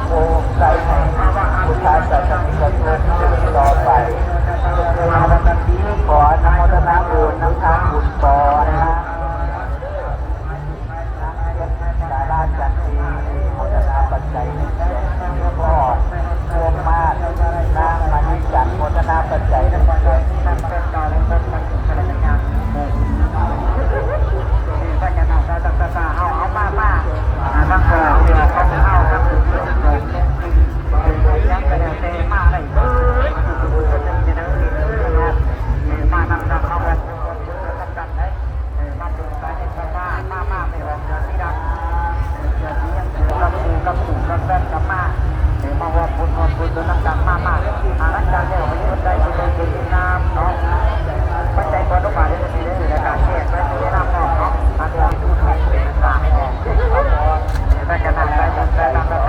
ໂອ້ ໃສ່ໃຫ້ພຸດທະສາສະນິກະຊົນສືບຕໍ່ໄປ. ຂໍອະນຸໂມທະນາບຸນນຳທາງບຸນຕໍ່ນະ. ດາລາຈັນດີໂມທະນາປັດໄຈໜຶ່ງແສນກີບ, ພໍ່ ໂຄມມາດ, ນາງມະນີຈັນ ໂມທະນາປັດໄຈໜຶ່ງແສນກີບ.